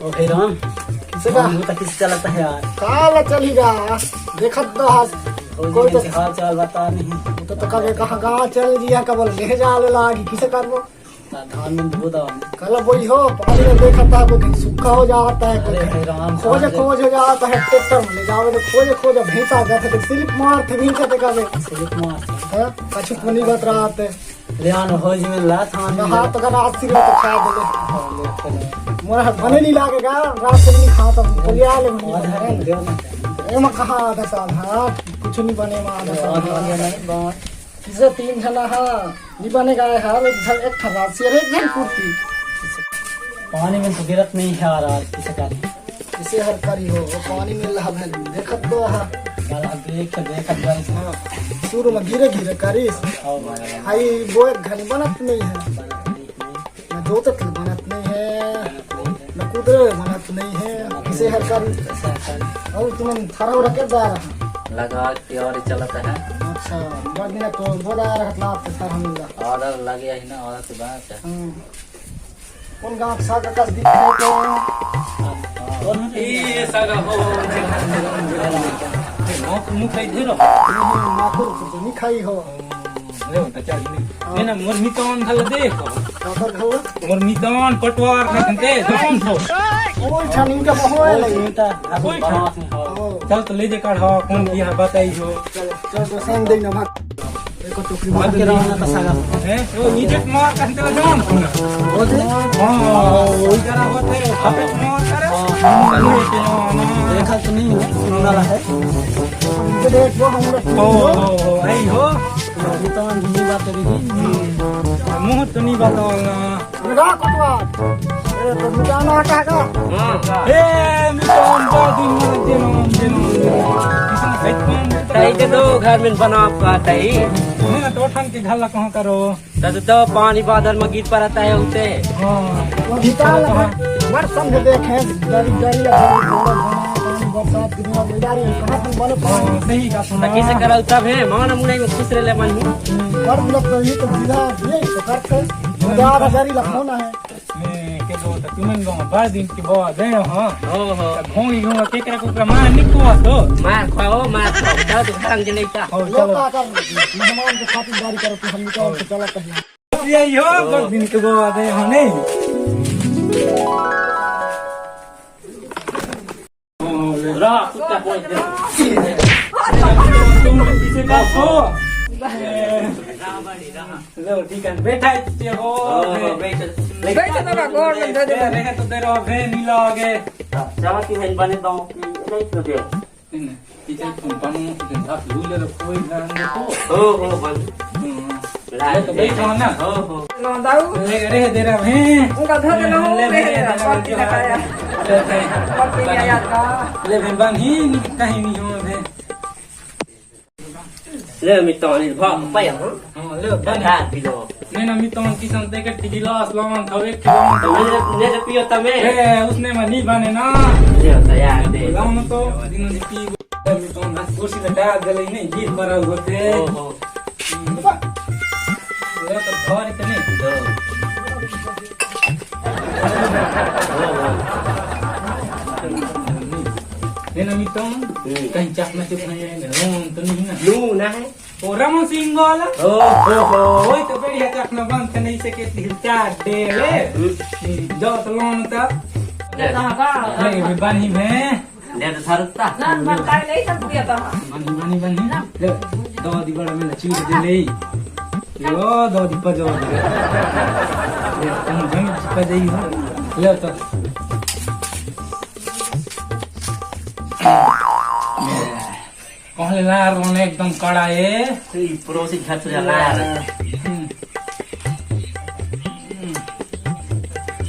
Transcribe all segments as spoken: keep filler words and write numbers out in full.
ओ भाई राम, किसे का? काम तो किसे चलता है यार? काला चली गा, देखत तो हस। ओ जी, कोई तो इनके हाल चाल बता नहीं। तो, तो कबे कहाँ गाँव चल जिया, कबल ले जा ले लागी, किसे करबो? धान में धो दाओ। कल वही हो, पानी में देखा था, कोई कहीं सूखा हो जाता है, कोई अरे कहीं भाई राम, खोज, कहाँ से? खोज हो जाता है, ट्रैक्टर में ले जावे तो खोज, खोज, भैंसा जाते तो स्लिप मार थे, भैंसा देखा बे। स्लिप मार थे। हाँ, कछु तो नहीं बात रहा थे। ले आन हो जी में ला था, ना हाथ अगर आज सिर तो खा दे। मोर हाथ बने नहीं लागेगा, रात से नहीं खाता, बोलिया ले, आधा घंटे देना चाहिए। ए, मैं कहाँ आधा साल, हाँ, कुछ नहीं बने, मैं आधा साल, आधा हाँ। घंटे नहीं, बाहर। किसे तीन जना हा, नी बने गाय हा, एक झन, एक ठन रात से एक झन कुर्ती। पानी में तो गिरत नहीं है यार, आज किसे का नहीं। किसे हर करी हो, वो पानी में लहा भैल, देखत तो हा। साला देख के देखत भाई। हाँ, शुरू में गिरे गिरे करिस। और भाई। हाई वो एक घनी बनत नहीं है। ना जोतत ले बनत नहीं है, ना कुदरे ले बनत नहीं है, किसे हर करी। और तुमन थरौ रखे जा रहा। लगा के और चलत है। अच्छा, बड़ दिन तो बोला रहत ला आपके सर हम लोग। और लगे है ना, और तो बात है। हम्म। कौन गांव का साग का दिख रहे तो? ये साग हो। मौत मुंह खाई धरो। हम्म, माकुर तो नहीं खाई हो। ले, बच्चा, ले। हाँ। ले ना, मोर मितान घल दे। काकर घल? मोर मितान पटवार का घंटे, जान तो। ओए, छानी का मोह है ओए, लगे। सुनीता, अभी कोई बड़ा था। आदमी हो। ओ। चल तो ले जे काढ़ा, कौन की है, बताई हो। चल, चल, तो सेंग दे ना, भाग। एको टोकरी मत मार के दे। रवाना था सागा। हैं? ओ, नीचे मार का घंटे जान तो ना। ओ दे। हाँ, वही करा होते, हाथे मार करे। हाँ। देखा तो नहीं हो, सुनने वाला है। इनके देख वो हम लोग ओ, ओ, ओ, आई हो। मितान घिनी बात करी थी। मुंह तो नहीं बतावल ना। रा कोटवार। अरे, तो मितान हटा का? हाँ। ए, मितान बा दिन में दिन में, दिन में। किसने सही काम करता है? तई के दो घर में बना पाता ही। नहीं ना, तो ठन के घर ला कहाँ करो? तब तो पानी बादल में गिर पड़ता है उसे। हाँ। वो मितान लगा। मर समझ देखे, डरी, डरी, डरी, पानी बरसात के दिन में डरी, कहाँ तुम बने पानी? हाँ, सही का सुना। तो किसे कराऊ तब है? माना मुनाई में खुश रह ले मन हूँ। कर दिया तो ये तो बिना ये तो करते। मजा आ रहा, गाड़ी लखनऊ ना है। मैं के दो तो तुमन गाँव बार दिन के बाबा दे, हाँ। हो, हो। तो घोड़ी घोड़ा केकरा कोकरा मार निको तो। मार खाओ, मार खाओ। चल तो घर अंग नहीं था। हो, लोग चलो। का कर, मेहमान के खातिरदारी करो, तू हम निकाल के चला कहीं। ये यो, बार दिन के बाबा दे, हाँ, नहीं। रहा, कुत्ता पहुंच गया। तुम पीछे का सो। लो, ठीक है, बैठा है, पीछे हो। हाँ, हाँ, बैठ। बैठ तो बाबा, गोड़ में दे दे। बैठ तो दे रहो, बे, नीला आगे। चाह की बहन बने तो की नहीं तो दे। नहीं, नहीं, पीछे तुम बनो, तुम हाथ धो ले, कोई ध्यान नहीं तो। हो, हो, बन। हम्म। ला ये तो दे। बैठो ना। हो, हो। लो, दाऊ। ले, रह दे रहा है। उनका घर ले, लो, ले, रह ले, दे रहा, ले, बाकी ले, दिखाया। ले, ले। बाकी नहीं आया था। ले, बहन, बहन, ही नहीं, कहीं नहीं हो, बहन। ले, मितान, भा, पाया, हाँ? हाँ, ले, बहन। बता दिलो। नहीं ना, मितान, किसन देखे, गिलास लान, थवे, खिलान, थवे। ले, ले, पियो तमे। ए, उसने में नहीं बने ना। ले, तो यार, दे। लान तो, दिन में पी। कुर्सी में डाल दे, नहीं, गिर पड़ा हुआ थे। ओहो। ले तो धर के नहीं। दो। ले ना मितान, हम्म। कहीं चश्मा चुप नहीं है, लोन तो नहीं ना? लू ना है। ओ रमन सिंह वाला? ओ, ओ, ओ। वही तो बढ़िया चश्मा बंद नहीं से के तीन चार दे ले। हम्म। हम्म, जो तो लोन था। ले। कहाँ का? ले, बानी में। ले तो सारू ता। ना, ना, काय नहीं सब दिया था। बनी, बनी, बनी। ले, दो दी बड़ा में चीज दे ले। यो, दो दी पर जो दे। ले, तुम जन पर दे ही हो। ले तो। कहले लार रोने एकदम कड़ा ए। ई पड़ोसी घर से लार। हम्म।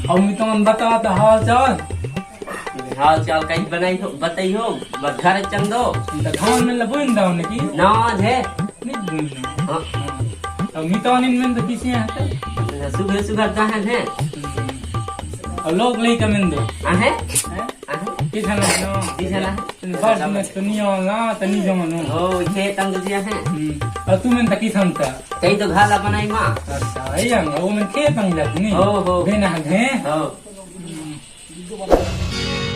अब मितान बता तो हाल चाल। हाल चाल कहीं बनाई हो, बताई हो, बस घर चंदो। तो धान में लबुन दाव ने की? ना है। नहीं बुन। हाँ। अब मितान इन में तो किसी है तो? सुबह सुबह दहन है। और लोग ले के में दो। आहे? हैं? आहे? किस है ना? किस है ना? बार में तो नहीं आना, तो नहीं जानो। हो, खेत अंग दिया है। हम्म। और तू में तो किस हम था? कहीं तो घाला बनाई माँ। अच्छा, ये हम, वो में खेत अंग जाती नहीं। हो, हो। बिना है। हो। वीडियो बना।